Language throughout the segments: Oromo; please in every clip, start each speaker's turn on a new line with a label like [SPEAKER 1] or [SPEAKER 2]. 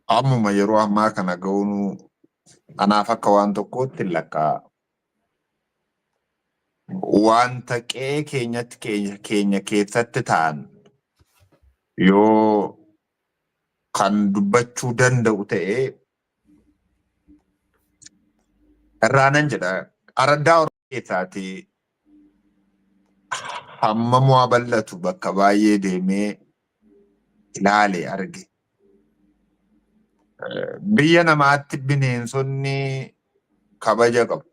[SPEAKER 1] Ammuma yeroo ammaa kana ga'uun anaaf akka waan tokkootti hin lakkaa'a. Wanta qe'ee keenyatti keenya keessatti ta'an yoo kan dubbachuu danda'u ta'e irraa nan jedha. Araddaa Oromoo keessaati hammam waa bal'atu bakka baay'ee deemee ilaale arge. Biyya namaatti bineensonni kabaja qabu.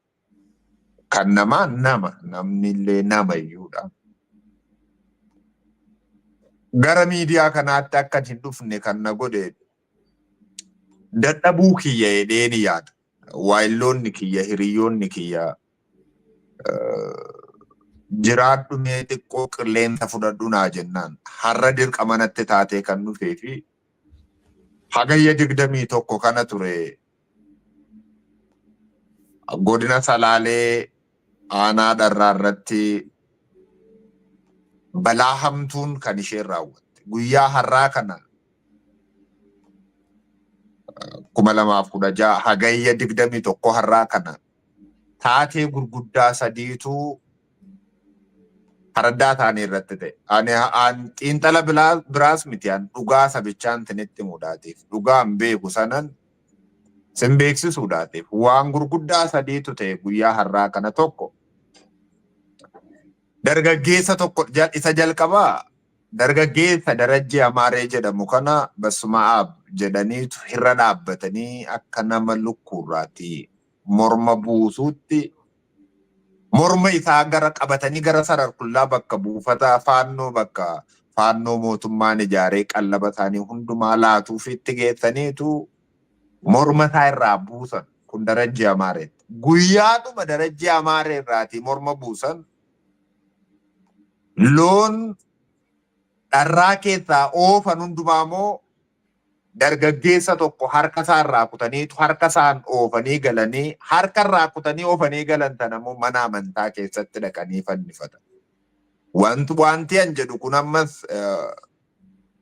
[SPEAKER 1] Kan namaa nama, namni illee nama iyyuudha. Gara miidiyaa kanaatti akka hin dhufne kan na godhe dadhabuu kiyya jedhee ni yaada. Waayilloonni kiyya, hiriyyoonni kiyya jiraadhu mee xiqqoo qilleensa fudhadhu naa jennaan har'a dirqama natti taatee kan dhufee fi Hagayya 21 kana ture godina Salaalee aanaa Dharraa irratti balaa hamtuun kan isheen raawwatte. Guyyaa har'aa kana 2016 Hagayya 21 har'aa kana taatee gurguddaa sadiitu araddaa taanii irratti ta'e. Ani an xiinxala biraas miti, an dhugaa sabichaan sinitti himuudhaatiif, dhugaa an beeku sanan sin beeksisuudhaatiif, waan gurguddaa sadiitu ta'e guyyaa har'aa kana. Tokko, dargaggeessa tokko, isa jalqabaa, dargaggeessa Darajjee Amaaree jedhamu kana Basuma Aab jedhaniitu irra dhaabbatanii akka nama lukkuurraati morma buusuutti morma isaa gara qabatanii gara Sararkullaa, bakka buufata Faannoo, bakka Faannoo mootummaan ijaaree qallaba isaanii hundumaa laatuuf itti geessaniitu morma isaa irraa buusan. Kun Darajjee Amaareetti. Guyyaadhuma Darajjee Amaaree irraatii morma buusan, loon Dharraa keessaa oofan hundumaa immoo dargaggeessa tokko harka isaa irraa kutaniitu harka isaan oofanii galanii, harka irraa kutanii oofanii galan sana immoo mana amantaa keessatti dhaqanii fannifatan. Wanti an jedhu kun ammas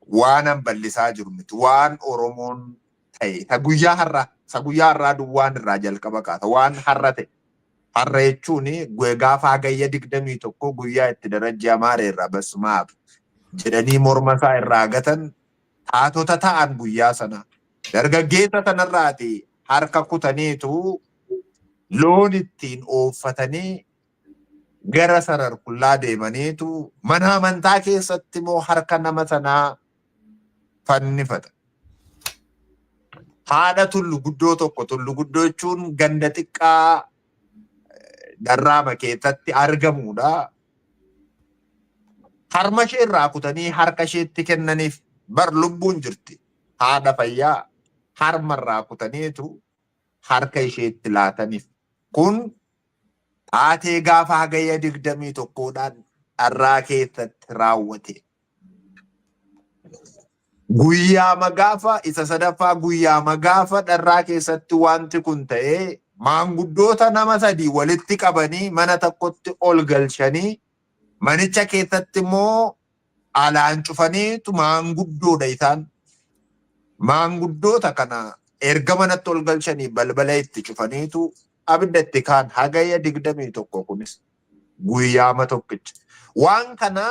[SPEAKER 1] waan an bal'isaa jiru miti. Waan Oromoon ta'e isa guyyaa har'aa, isa guyyaa har'aa duwwaan irraa jalqaba kaasa, waan har'a ta'e. Har'a jechuun gaafa Hagayya 21, guyyaa itti Darajjee Amaaree irraa Basmaaf jedhanii morma isaa irraa gatan, taatota ta'an guyyaa sana. Dargaggeessa sanarraati harka kutaniitu loon ittiin ooffatanii gara Sararkullaa deemaniitu mana amantaa keessatti immoo harka nama sanaa fannifata. Haadha Tullu Guddoo tokko, Tullu Guddoo jechuun ganda xiqqaa Dharraama keessatti argamudha. Harma ishee irraa kutanii harka isheetti kennaniif. Bar lubbuun jirti. Haadha fayyaa harma irraa kutaniitu harka isheetti laataniif. Kun taatee gaafa Hagayya 21dhaan Dharraa keessatti raawwate. Guyyaama gaafa isa sadaffaa, guyyaama gaafa Dharraa keessatti wanti kun ta'ee, maanguddoota nama sadii walitti qabanii mana tokkotti ol galchanii, manicha keessatti immoo alaan cufaniitu, maanguddoodha isaan. Maanguddoota kana erga manatti ol galchanii balbala itti cufaniitu abidda itti kaan. Hagayya 21, kunis guyyaama tokkicha. Waan kana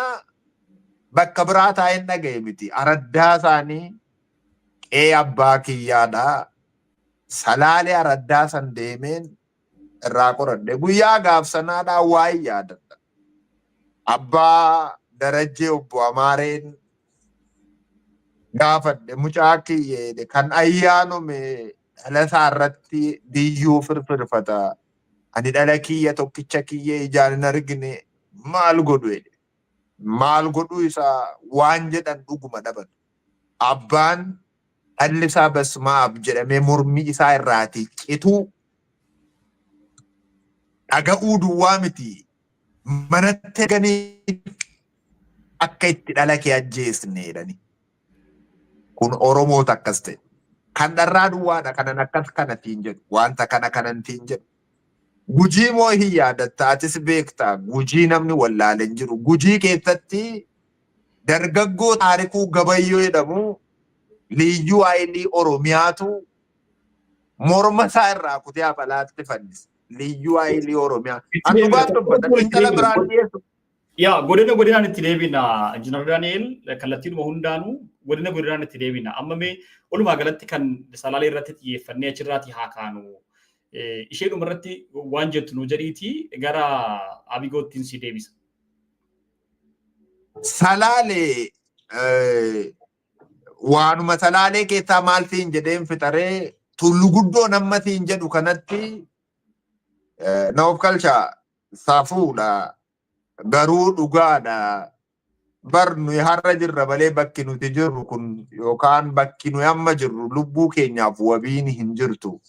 [SPEAKER 1] bakka biraa taa'een dhaga'e miti. Araddaa isaanii, qe'ee abbaa kiyyaadhaa. Salaalee araddaa san deemeen irraa qoradhe. Guyyaa gaaf sanaadhaa waa'ee yaadadha. Abbaa Darajjee obbo Amaareen gaafadhe, mucaa kiyyeedhe kan ayyaanome dhala isaa irratti biyyoo firfirfata. Ani dhala kiyya tokkicha kiyya ijaan hin argine, maal godhu jedhe. Maal godhuu isaa waan jedhan dhuguma dhaban. Abbaan dhalli isaa Basmaab jedhamee mormi isaa irraatii cituu dhaga'uu duwwaa miti, manatti erganii akka itti dhala kee ajjeesne jedhani. Kun Oromoota akkas ta'e. Kan Dharraa duwwaadha kanan akkas kana tiin jedhu. Wanta kana kanan tiin jedhu. Gujii moo hin yaadatta, atis beekta, Gujii namni wallaale hin jiru. Gujii keessatti dargaggoo Taarikuu Gabayyoo jedhamu Liyyuu Haayilii Oromiyaatu morma isaa irraa kutee afalaatti fannise. Liyyuu Haayilii Oromiyaa. An dhugaan dubbata. Xiinxala biraan dhiyeessu.
[SPEAKER 2] Yaa, godina godinaan itti deebina, Injiinar Daani'el, kallattiidhuma hundaanuu godina godinaan itti deebina. Amma mee walumaa galatti kan Salaalee irratti xiyyeeffannee achirraatii haa kaanu. Isheedhuma irratti waan jettu nu jedhiitii gara Abigoottiin si deebisa.
[SPEAKER 1] Salaalee, waanuma Salaalee keessaa maal siin jedheen fixaree, Tullu Guddoo nama siin jedhu kanatti na of kalcha, safuudha, garuu dhugaadha. Bar nuyi har'a jirra malee bakki nuti jirru kun yookaan bakki nuyi amma jirru lubbuu keenyaaf wabiin hin jirtu.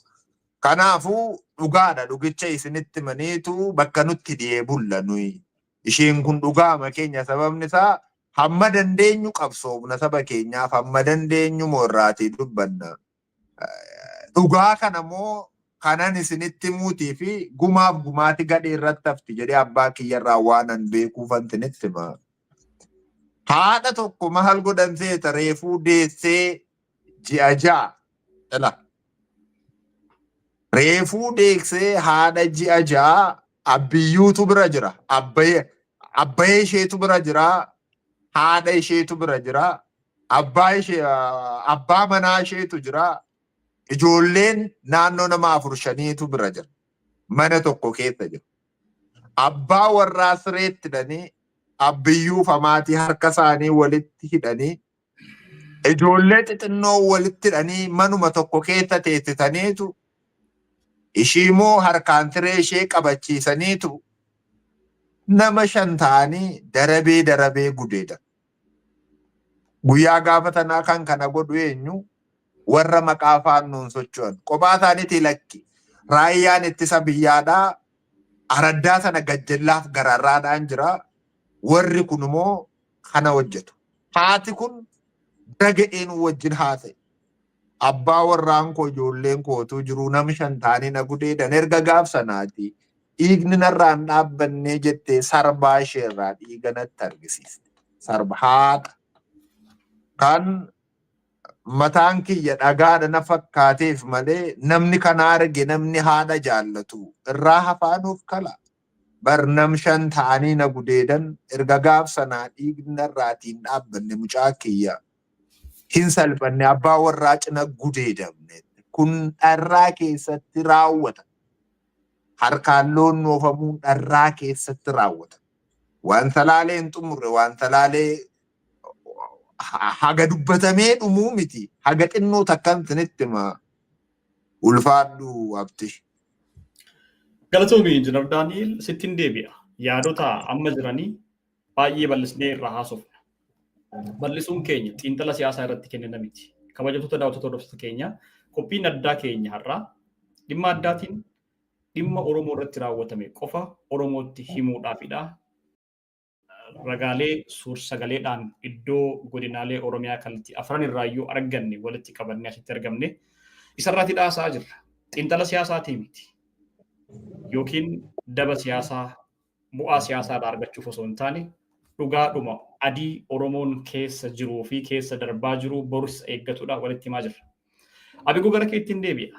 [SPEAKER 1] Kanaafuu dhugaadha, dhugicha isinitti maniitu bakka nutti dhiyee bulla nuyi. Isheen kun dhugaama keenya, sababni isaa hamma dandeenyu qabsoofna, saba keenyaaf hamma dandeenyu moorraatii dubbanna. Dhugaa kana moo kanan isinitti himuutii fi gumaaf gumaati gadhee irratti hafti jedhee abbaa kiyyarraa waan an beekuufan isinitti hima. Haadha tokko mahal godhan seeta, reefuu deessee ji'a 6 dhala. Reefuu deessee haadha ji'a 6, abbiyyuutu bira jira. Abbayee isheetu bira jira. Haadha isheetu bira jira. Abbaa ishee, abbaa manaa isheetu jira. Ijoolleen naannoo nama afur shaniitu bira jira. Mana tokko keessa jiru. Abbaa warraa sireetti hidhanii, abbiyyuu famaatii harka isaanii walitti hidhanii, ijoollee xixinnoo walitti hidhanii, manuma tokko keessa teessisaniitu, ishii immoo harkaan siree ishee qabachiisaniitu, nama shan ta'anii darabee darabee gudeedan. Guyyaa gaafa sanaa kan kana godhu eenyu? Warra maqaa Faannoon socho'an. Kophaa isaaniitii lakki. Raayyaan ittisa biyyaadhaa araddaa sana gajjallaaf gararraadhaan jira. Warri kun immoo kana hojjetu. Haati kun daga'een wajjin haasa'e. Abbaa warraan koo, ijoolleen kootuu jiruu nama shan ta'anii na gudeedan, erga gaaf sanaati dhiigni narraan dhaabbannee jettee sarbaa isheerraa dhiiga natti argisiiste. Sarba haadha. Kan mataan kiyya dhagaadha na fakkaateef malee namni kana arge, namni haadha jaallatu irraa hafaanuuf kala. Bar nam shan ta'anii na gudeedan, erga gaaf sanaa dhiigni narraatiin dhaabbanne, mucaa kiyya hin salphanne, abbaa warraa cina gudeedamne. Kun dharraa keessatti raawwata. Harkaan loon oofamuun dharraa keessatti raawwata. Waan Salaalee hin xumurre, waan Salaalee haga dubbatamee dhumuu miti. Haga xinnoo takkan isinitti hima. Ulfaadhu, Abdi.
[SPEAKER 2] Galatoomi, Injiinar Daani'el, sittiin deebi'a. Yaadota amma jiranii baay'ee bal'isnee irraa haasofna. Bal'isuun keenya xiinxala siyaasaa irratti kennina miti. Kabajamtoota daawwattoota, hordoftoota keenya, qophiin addaa keenya har'aa dhimma addaatiin dhimma Oromoo irratti raawwatame qofa Oromootti himuudhaafidha. Ragaalee suur-sagaleedhaan iddoo godinaalee Oromiyaa kallattii afran irraayyuu arganne walitti qabannee asitti argamne isarraatti dhaasaa jirra. Xiinxala siyaasaatii miti. Yookiin daba siyaasaa bu'aa siyaasaa irraa argachuuf osoo hin taane, dhugaadhuma adii Oromoon keessa jiruu fi keessa darbaa jiru borus eeggatudha walitti himaa jirra. Abigoo, gara keettiin deebi'a.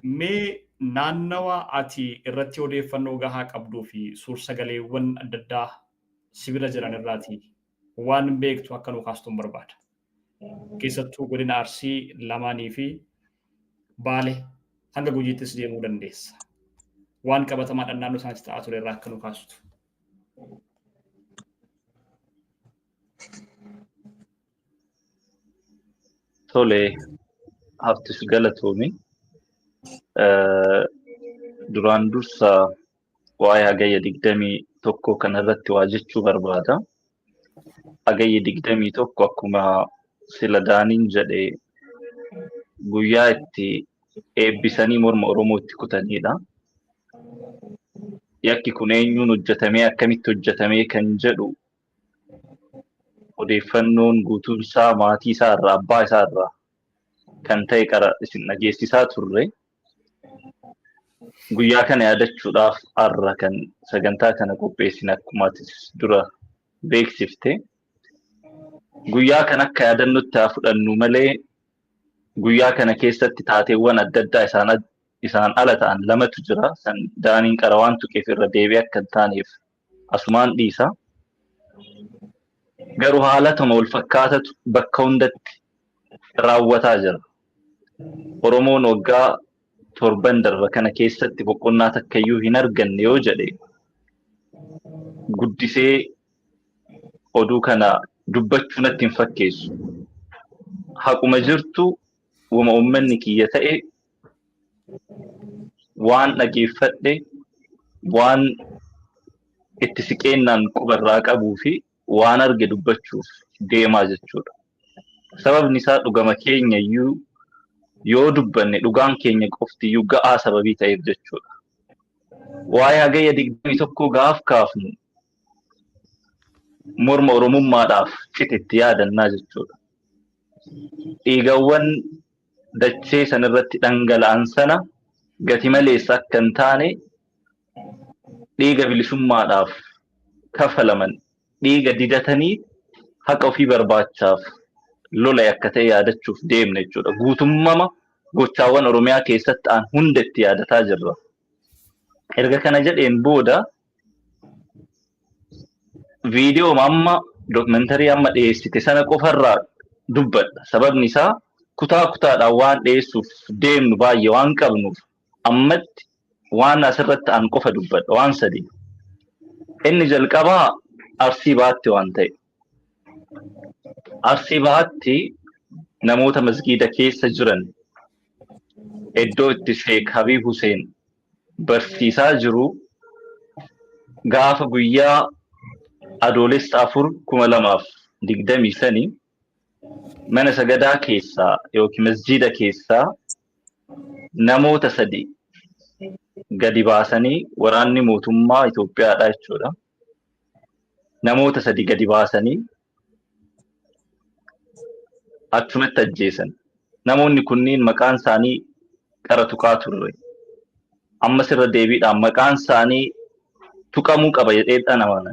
[SPEAKER 2] Mee naannawa ati irratti odeeffannoo gahaa qabduu fi suur-sagaleewwan adda addaa si bira jiran irraati waan beektu akka nu kaastuun barbaada. Keessattuu godina Arsii lamaanii fi Baale hanga Gujiittis deemuu dandeessa. Waan qabatamaadhaan naannoo isaanitti ta'aa ture irraa akka nu kaastu.
[SPEAKER 3] Tole, Haftis, galatoomi. Duraan dursa waa'ee Hagayya 21 kanarratti waa jechuu barbaada. Hagayya 21 akkuma sila Daaniin jedhe guyyaa itti eebbisanii morma Oromoo itti kutanidha. Yakki kun eenyuun hojjetamee, akkamitti hojjetamee kan jedhu odeeffannoon guutuun isaa maatii isaa irraa, abbaa isaa irraa kan ta'e qara isin dhageessisaa turre. Guyyaa kana yaadachuudhaaf har'a kan sagantaa kana qopheessine akkuma atis dura beeksifte. Guyyaa kan akka yaadannootti haa fudhannu malee guyyaa kana keessatti taateewwan adda addaa isaan ala ta'an lamatu jira. San Daaniin qara waan tuqeef irra deebi'ee akka hin taaneef asumaan dhiisa. Garuu haalatuma wal fakkaatatu bakka hundatti raawwataa jira. Oromoon waggaa 7 darba kana keessatti boqonnaa takkayyuu hin arganne yoo jedhe guddisee oduu kana dubbachuu natti hin fakkeessu. Haquma jirtu wama uummanni kiyya ta'e waan dhageeffadhe, waan itti siqeennaan qubarraa qabuu fi waan arge dubbachuuf deemaa jechuudha. Sababni isaa dhugama keenya iyyuu yoo dubbanne dhugaan keenya qofti iyyuu ga'aa sababii ta'eef jechuudha. Waa'ee Hagayya 21 gaaf kaafnu morma Oromummaadhaaf citetti yaadannaa jechuudha. Dhiigawwan dachee sanarratti dhangala'an sana gati maleessa akka hin taane, dhiiga bilisummaadhaaf kafalaman, dhiiga didatanii haqa ofii barbaachaaf lola akka ta'e yaadachuuf deemna jechuudha. Guutummama gochaawwan Oromiyaa keessatti ta'an hunda itti yaadataa jirra. Erga kana jedheen booda viidiyoo amma dookumentarii amma dhiyeessite sana qofarraa dubbadha. Sababni isaa kutaa kutaadhaan waan dhiyeessuuf deemnu baay'ee waan qabnuuf ammatti waan asirratti ta'an qofa dubbadha, waan sadi. Inni jalqabaa Arsii Bahaatti waan ta'e. Arsii Bahaatti namoota masgiida keessa jiran iddoo itti Sheek Habiib Hussein barsiisaa jiru gaafa guyyaa Adoolessa 4 2025 mana sagadaa keessaa yookiin masjiida keessaa namoota sadi gadi baasanii, waraanni mootummaa Itoophiyaadha jechuudha. Namoota sadi gadi baasanii achumatti ajjeesan. Namoonni kunniin maqaan isaanii qara tuqaa turre. Ammas irra deebiidhaan maqaan isaanii tuqamuu qaba jedhee amana.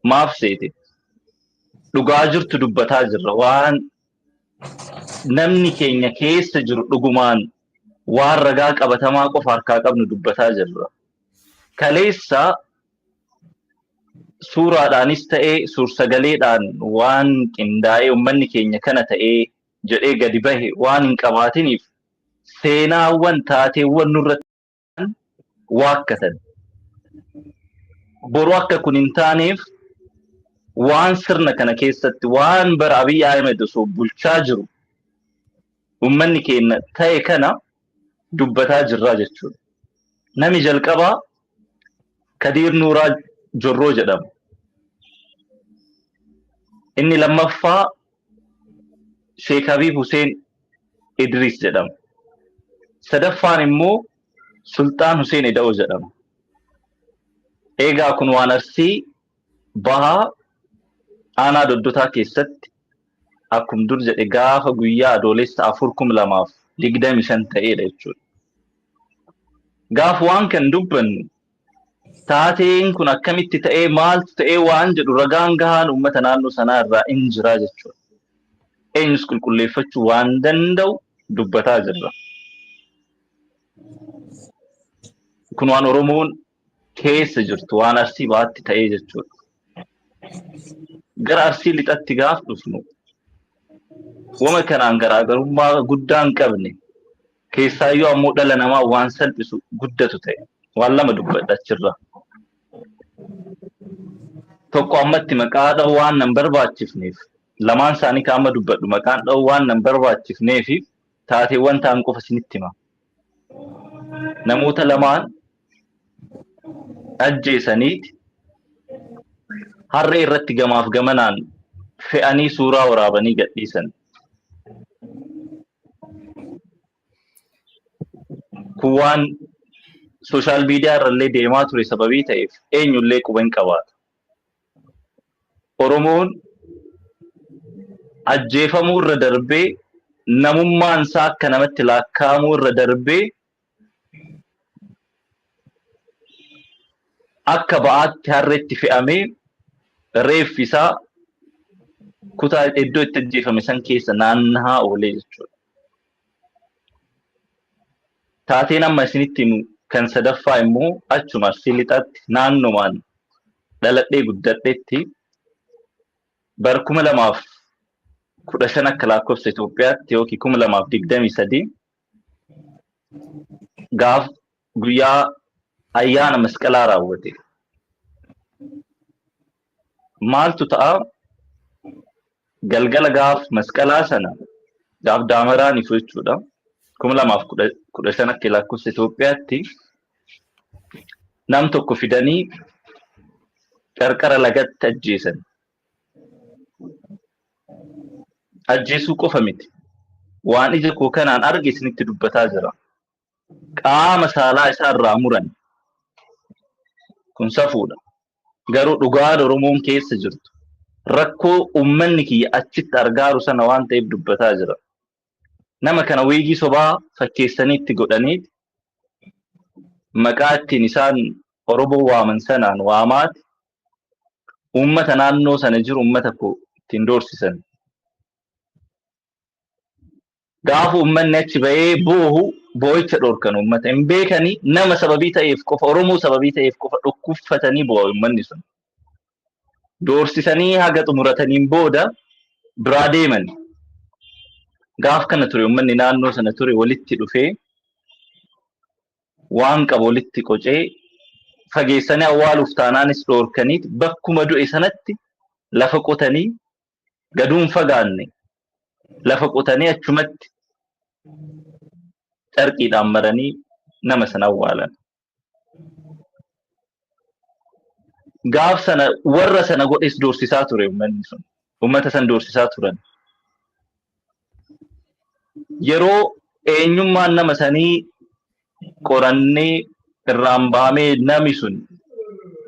[SPEAKER 3] Maaf seete? Dhugaa jirtu dubbataa jirra. Waan namni keenya keessa jiru dhugumaan waan ragaa qabatamaa qofa harkaa qabnu dubbataa jirra. Kaleessa suuraadhaanis ta'ee suur-sagaleedhaan waan qindaa'ee uummanni keenya kana ta'ee jedhee gadi bahe waan hin qabaatiniif seenaawwan taateewwan nurratti waakkatan. Boru akka kun hin taaneef waan sirna kana keessatti waan bara Abiy Ahmed osoo bulchaa jiru uummanni keenya ta'e kana dubbataa jirraa jechuudha. Nami jalqabaa Kadiir Nuuraa Jorroo jedhama. Inni lammaffaa Sheek Habiib Hussein Idris jedhama. Sadaffaan immoo Sultaan Hussein Eda'oo jedhama. Eegaa kun waan Arsii Bahaa aanaa Doddotaa keessatti akkum dur jedhe gaafa guyyaa Adoolessa 4 2025 ta'edha jechuudha. Gaafa waan kan dubbannu taateen kun akkamitti ta'ee maaltu ta'ee waan jedhu ragaan gahaan uummata naannoo sanaa irraa in jiraa jechuudha. Eenyus qulqulleeffachuu waan danda'u dubbataa jirra. Kun waan Oromoon keessa jirtu, waan Arsii Bahaatti ta'ee jechuudha. Gara Arsii Lixatti gaaf dhufnu wama kanaan garaagarummaa guddaa hin qabne, keessaayyuu ammoo dhala namaa waan salphisu guddatu ta'e. Waan lama dubbadha achirra. Tokko ammatti maqaa dha'uu waan nan barbaachifneef, lamaan isaanii kan amma dubbadhu maqaan dha'uu waan nan barbaachifneef taateewwan ta'an qofa isinitti hima. Namoota lamaan ajjeesaniiti harree irratti gamaaf gamanaan fe'anii suuraa waraabanii gadhiisan. Kun waan social media irrallee deemaa ture sababii ta'eef eenyullee quba hin qabaata. Oromoon ajjeefamuu irra darbee, namummaan isaa akka namatti lakkaa'amuu irra darbee, akka ba'aatti harreetti fe'amee reeffi isaa Kutaa iddoo itti ajjeefame san keessa naannahaa oolee jechuudha. Taateen amma isinitti himu kan sadaffaa immoo achuma Arsii Lixaatti naannomaan dhaladhee guddadhetti bara 2015 akka lakkoofsa Itoophiyaatti yookiin 2023 gaaf guyyaa ayyaana masqalaa raawwate. Maaltu ta'a? Galgala gaaf masqalaa sana gaaf daamaraan ifu jechuudha. 2015 akka lakkoofsa Itoophiyaatti nam tokko fidanii qarqara lagatti ajjeesan. Ajjeesuu qofa miti. Waan ija koo kanaan arge isinitti dubbataa jira. Qaama saalaa isaa irraa muran. Kun safuudha. Garuu dhugaan Oromoon keessa jirtu rakkoo uummanni kiyya achitti argaaru sana waan ta'eef dubbataa jira. Nama kana wiigii sobaa fakkeessanii itti godhanii maqaa ittiin isaan Oromoo waaman sanaan waamaati uummata naannoo sana jiru uummata koo ittiin doorsisan. Gaafa uummanni achi ba'ee boohu boo'icha dhorkan uummata hin beekanii nama sababii ta'eef qofa Oromoo sababii ta'eef qofa dhukkubfatanii boo'a uummanni sun. Doorsisanii haga xumurataniin booda biraa deeman. Gaaf kana ture uummanni naannoo sana ture walitti dhufee waan qabu walitti qocee fageessanii awwaaluuf taanaanis dhoorkaniit bakkuma du'e sanatti lafa qotanii gaduun fagaanne lafa qotanii achumatti carqiidhaan maranii nama sana awwaalan. Gaaf sana warra sana godhes doorsisaa ture uummanni sun. Uummata san doorsisaa turan. Yeroo eenyummaan nama sanii qorannee irraan bahamee nami sun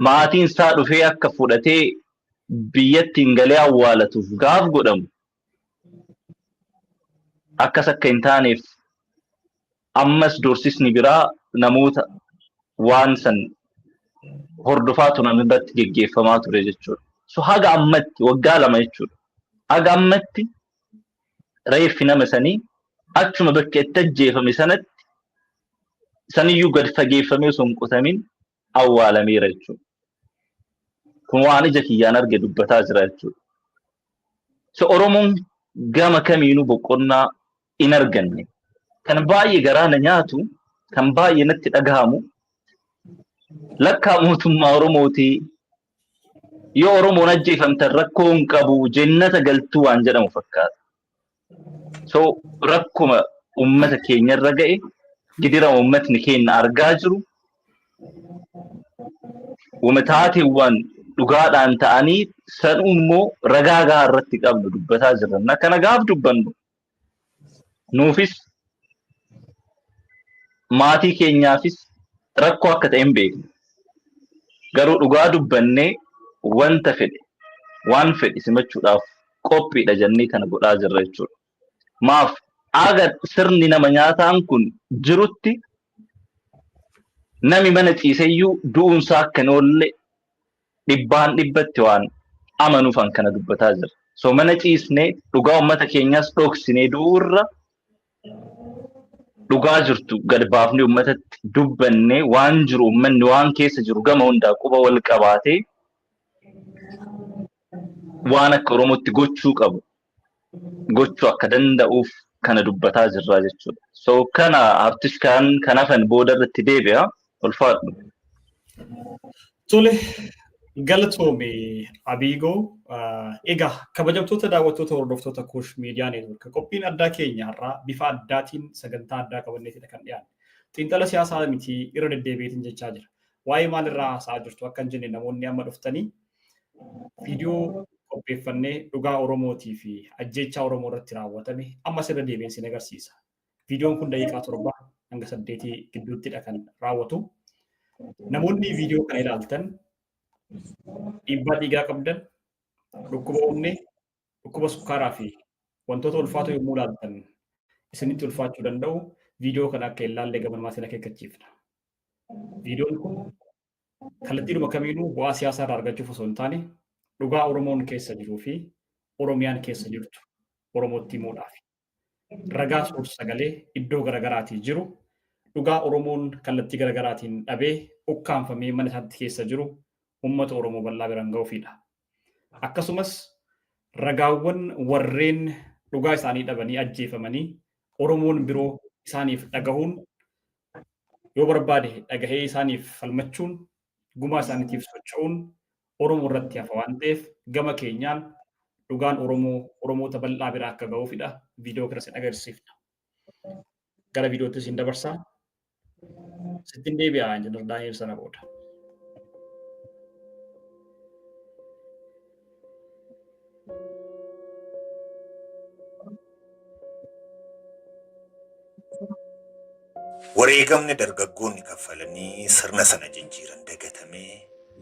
[SPEAKER 3] maatiin isaa dhufee akka fudhatee biyyattiin galee awwaalatuuf gaaf godhamu akkas akka hin taaneef ammas doorsisni biraa namoota waan san hordofaa turan irratti geggeeffamaa ture jechuudha. So haga ammatti waggaa 2 jechuudha. Haga ammatti reeffi nama sanii achuma bakka itti ajjeefame sanatti saniyyuu gad fageeffamee osoo hin qotamin awwaalameera jechuudha. Kun waan ija kiyyaan arge dubbataa jira jechuudha. So Oromoon gama kamiinuu boqonnaa hin arganne. Kan baay'ee garaa na nyaatu, kan baay'ee natti dhagahamu lakkaa mootummaa Oromootii yoo Oromoon ajjeefamtan rakkoo hin qabu jennata galtuu waan jedhamu fakkaata. So rakkuma uummata keenyarra ga'e gidira uummatni keenya argaa jiru wama taateewwan dhugaadhaan ta'anii sanuu immoo ragaa gahaa irratti qabnu dubbataa jirra. Kana gaaf dubbannu nuufis maatii keenyaafis rakkoo akka ta'e hin beeknu. Garuu dhugaa dubbannee wanta fedhe waan fedhe simachuudhaaf qophiidha jennee kana godhaa jirra jechuudha. Maaf aga sirni nama nyaataan kun jirutti nami mana ciiseyyuu du'uunsaa akka hin oolle dhibbaan dhibbatti waan amanuufan kana dubbataa jira. So mana ciisnee dhugaa uummata keenyaas dhoksinee du'uurra dhugaa jirtu gad baafnee uummatatti dubbannee waan jiru uummanni waan keessa jiru gama hundaa quba wal qabaatee waan akka Oromootti gochuu qabu gochuu akka danda'uuf kana dubbataa jirra jechuudha. So kana artist kan kan hafan booda irratti deebi'a. Ulfaadhu.
[SPEAKER 2] Tole galatoome Abiigoo. Egaa kabajamtoota daawwattoota hordoftoota Kuush Miidiyaa Neetwork qophiin addaa keenya har'aa bifa addaatiin sagantaa addaa qabanneetidha kan dhiyaanne. Xiinxala siyaasaa miti irra deddeebiitiin jechaa jira. Waa'ee maalirraa haasa'aa jirtu akka hin jenne namoonni amma dhuftanii viidiyoo qopheeffannee dhugaa Oromootii fi ajjeechaa Oromoo irratti raawwatame ammas irra deebiin sin agarsiisa. Viidiyoon kun daqiiqaa 7 hanga 8 gidduuttidha kan raawwatu. Namoonni viidiyoo kana ilaaltan dhiibbaa dhiigaa qabdan, dhukkuba onnee, dhukkuba sukkaaraa fi wantoota ulfaatoo yommuu ilaaltan isinitti ulfaachuu danda'u viidiyoo kana akka hin laalle gamanumaa isin akeekkachiifna. Viidiyoon kun kallattiidhuma kamiinuu bu'aa siyaasaa irraa argachuuf osoo hin taane dhugaa Oromoon keessa jiruu fi Oromiyaan keessa jirtu Oromootti himuudhaaf. Ragaa suur-sagalee iddoo garaagaraatii jiru dhugaa Oromoon kallattii garaagaraatiin dhabee ukkaanfamee mana isaatti keessa jiru uummata Oromoo bal'aa biraan ga'uufidha. Akkasumas ragaawwan warreen dhugaa isaanii dhabanii ajjeefamanii Oromoon biroo isaaniif dhagahuun yoo barbaade dhagahee isaaniif falmachuun gumaa isaaniitiif socho'uun Oromoo irratti hafa waan ta'eef gama keenyaan dhugaan Oromoo Oromoota bal'aa bira akka ga'uufidha. Viidiyoo kana sin agarsiifna. Gara viidiyootti sin dabarsaa. Sittin deebi'a Injiinar Daani'el sana booda.
[SPEAKER 1] Wareegamni dargaggoonni kaffalanii sirna sana jijjiiran dagatamee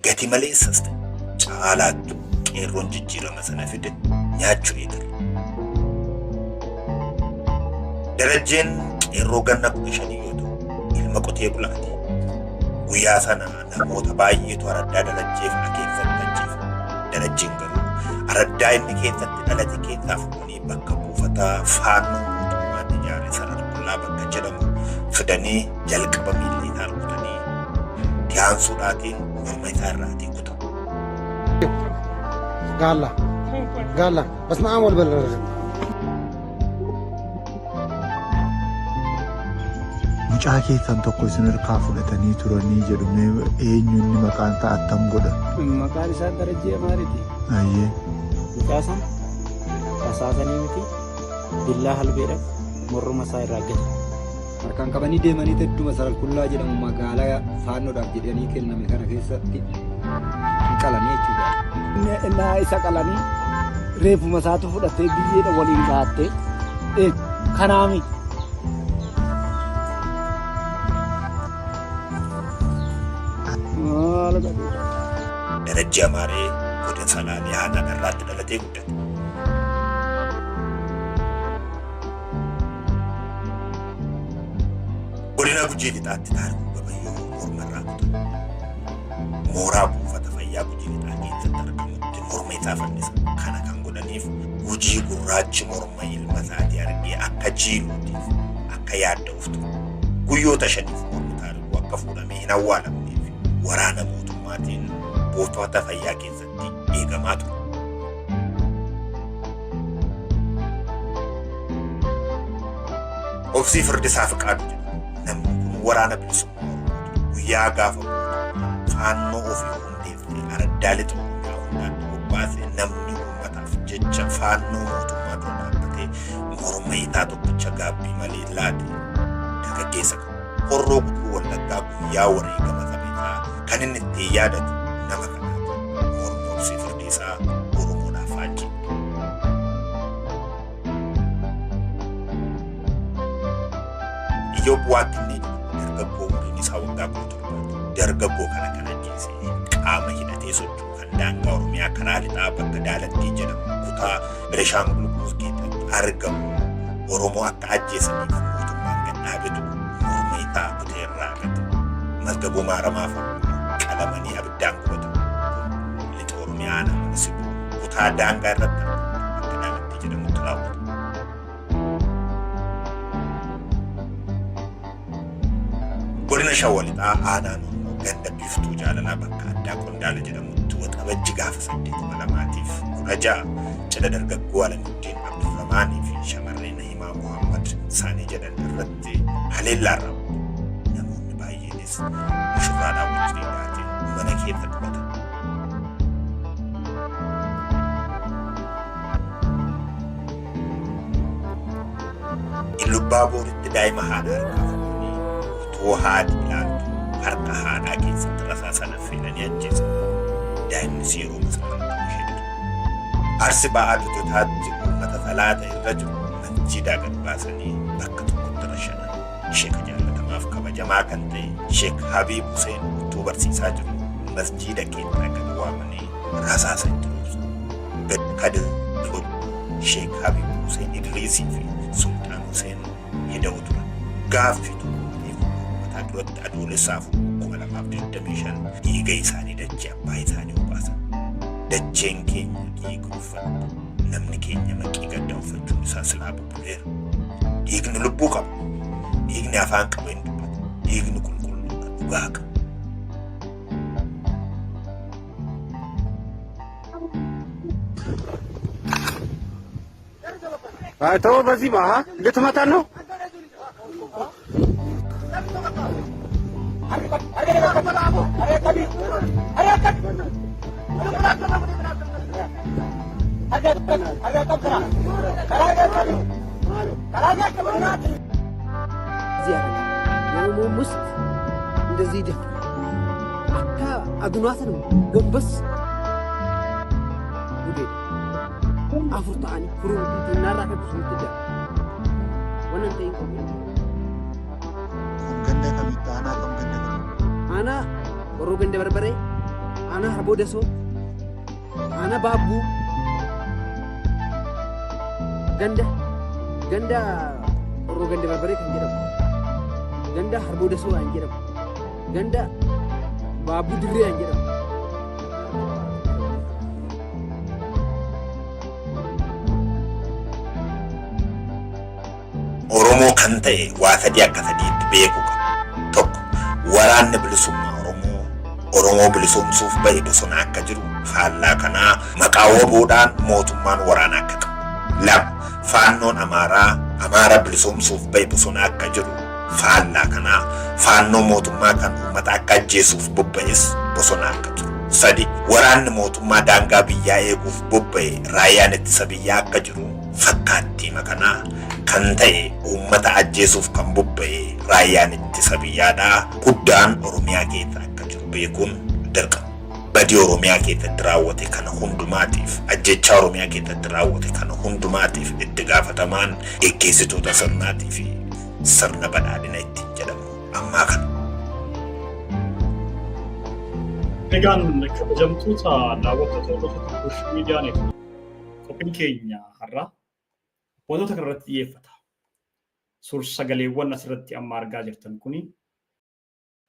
[SPEAKER 1] gati maleessas ta'e caalaattu qeerroon jijjiirama sana fide nyaachuu eegale. Darajjeen qeerroo ganna 15 yoo ta'u ilma qotee bulaati. Guyyaa sana namoota baay'eetu araddaa Darajjee fa'a keessatti ajjeefame. Darajjeen garuu araddaa inni keessatti dhalate keessaa fuudhanii bakka buufataa faannoo mootummaan ijaare Sararqullaa bakka jedhamu fidanii jalqaba miilla isaa rukutanii tiyaansuudhaatiin morma isaa irraatii kutan.
[SPEAKER 4] Gaalla. Gaalla. Basma aam wal balala.
[SPEAKER 5] Mucaa keessan tokko isin harkaa fudhatanii turanii jedhu mee eenyu inni maqaan isaa attam godha?
[SPEAKER 6] Maqaan isaa Darajjee Amaariiti.
[SPEAKER 5] Ayyee.
[SPEAKER 6] Mucaa sana rasaasanii miti billaa halbeedhaaf morma isaa irraa gadi.
[SPEAKER 7] Harkaan qabanii deemanii hedduma Saralkullaa jedhamu magaalaa faannoodhaaf jedhanii kenname kana keessatti hin qalanii jechuudha.
[SPEAKER 6] Innaa isa qalanii reeffuma isaatu fudhattee biyyeedha waliin kaattee kanaami. Maal godhu?
[SPEAKER 1] Darajjee Amaaree godina Salaalee aanaa Dharraatti dhalatee guddate. Godina Gujii Lixaatti Taarikuu Gabayyoo morma irraa kutan. Mooraa buufata fayyaa Gujii Lixaa keessatti argamutti morma isaa fannisan. Kana kan godhaniif Gujii gurraachi morma ilma isaatii argee akka jiiluutiif akka yaadda'uuf ture. Guyyoota shaniif mormi Taarikuu akka fuudhamee hin awwaalamneef waraana mootummaatiin buufata fayyaa keessatti eegamaa ture. Obsii Firdisaa Fiqaaduu jedhama. Namni kun waraana bilisummaa Oromoo ture. Guyyaa gaafa mootummaan faannoo ofii hundeeftee araddaa lixa Oromiyaa hundaatti bobbaase namni uummataaf jecha faannoo mootummaa dura dhaabbatee morma isaa tokkicha gaabbii malee laate dargaggeessa kana. Horroo Guduruu Wallaggaa guyyaa wareegama saba isaa kan inni ittiin yaadatu nama kanaati. Mormi Obsii Firdiisaa Oromoodhaaf faajjii. Iyyoob Waaqqinnee jedhamu dargaggoo umriin isaa waggaa 17ti. Dargaggoo kana kan ajjeese qaama hidhatee socho'u kan daangaa Oromiyaa karaa lixaa bakka Daalattii jedhamu kutaa Benishaangul Gumuz keessatti argamu Oromoo akka ajjeesaniif mootummaan gad dhaabetu morma isaa kutee irraa gate. Mazgabuu Maaramaa fa'a qalamanii abiddaan gubatan. Kun lixa Oromiyaa aanaa mana Sibuu kutaa daangaa irratti argamtu bakka Daalattii jedhamutti raawwate. Godina Shawwa Lixaa aanaa Noonnoo ganda Biiftuu Jaalalaa bakka addaa Qondaala jedhamutti Waxabajji gaafa 8,2016 cidha dargaggoo Alamuddiin Abdurrahmaanii fi shamarree Nahimaa Muhammad Saanii jedhan irratti haleellaan raawwate. Namoonni baay'eenis mushurraadhaan wajjin dhaatiin mana keessa qubatan. Illubbaa Booritti daa'ima haadha harkaa fuudhanii utuu haati ilaaltu harka haadhaa keessatti rasaasaan affeelanii ajjeesan. Daa'imnis yeroo sana lubbuu ishee darbe. Arsi Ba'aa Dodotaatti uummata salaata irra jiru masjiidaa gad baasanii bakka tokkotti rashanan. Sheeka jaallatamaaf kabajamaa kan ta'e Sheek Habiib Huseen utuu barsiisaa jiru masjiida keessaa gad waamanii rasaasa itti roobsan. Kadir Sheek Habiib Huseen Idriisii fi Sulxaan Huseen Hida'u turan. Gaaffii tokko malee fuula uummataa duratti Adoolessa 4, 2025 dhiiga isaanii dachee abbaa isaanii obaasan. Dacheen keenya dhiiga uffatte. Namni keenya maqii gaddaa uffachuun isaa silaa bubbuleera. Dhiigni lubbuu qaba. Dhiigni afaan qaba hin dubbatu. Dhiigni qulqulluudha dhugaa qaba.
[SPEAKER 4] ተው፣ በዚህ ልትመታን ነው።
[SPEAKER 6] እዚህ ያደርጋል። የኦሮሞም ውስጥ እንደዚህ ይደፍራል። አካ አድኗትንም ጎንበስ gudeedha. Afur ta'anii furuun naarraa kan sunitti jira. Wannan ta'in qabu.
[SPEAKER 5] Kun ganda kamitti aanaa kam ganda kamitti?
[SPEAKER 6] Aanaa Horroo Ganda Barbaree, aanaa Harboo Dasoo, aanaa Baabbuu, ganda ganda Horroo Ganda Barbaree kan jedhamu, ganda Harboo Dasoo kan jedhamu, ganda Baabbuu Dirree kan jedhamu.
[SPEAKER 1] Oromoo kan ta'e waa sadii akka sadiitti beekuu qaba. Tokko, waraanni bilisummaa Oromoo Oromoo bilisoomsuuf ba'e bosona akka jiru faallaa kanaa maqaa WBOdhaan mootummaan waraana akka qabu. Lama, faannoon Amaaraa Amaara bilisoomsuuf ba'e bosona akka jiru faallaa kanaa faannoo mootummaa kan uummata akka ajjeesuuf bobba'es bosona akka jiru. Sadi, waraanni mootummaa daangaa biyyaa eeguuf bobba'e raayyaan ittisa biyyaa akka jiru fakkaattii makanaa kan ta'e uummata ajjeesuuf kan bobba'e raayyaan ittisa biyyaadhaa guddaan Oromiyaa keessa akka jiru beekuun dirqama. Badii Oromiyaa keessatti raawwate kana hundumaatiif, ajjechaa Oromiyaa keessatti raawwate kana hundumaatiif itti gaafatamaan geggeessitoota sirnaatii fi sirna badhaadhina ittiin jedhamu ammaa kana.
[SPEAKER 2] Egaan kabajamtoota daawwattoota hordoftoota Kuush Miidiyaa Neetwoork qophiin keenya har'aa wantoota kanarratti xiyyeeffata. Suur-sagaleewwan asirratti amma argaa jirtan kuni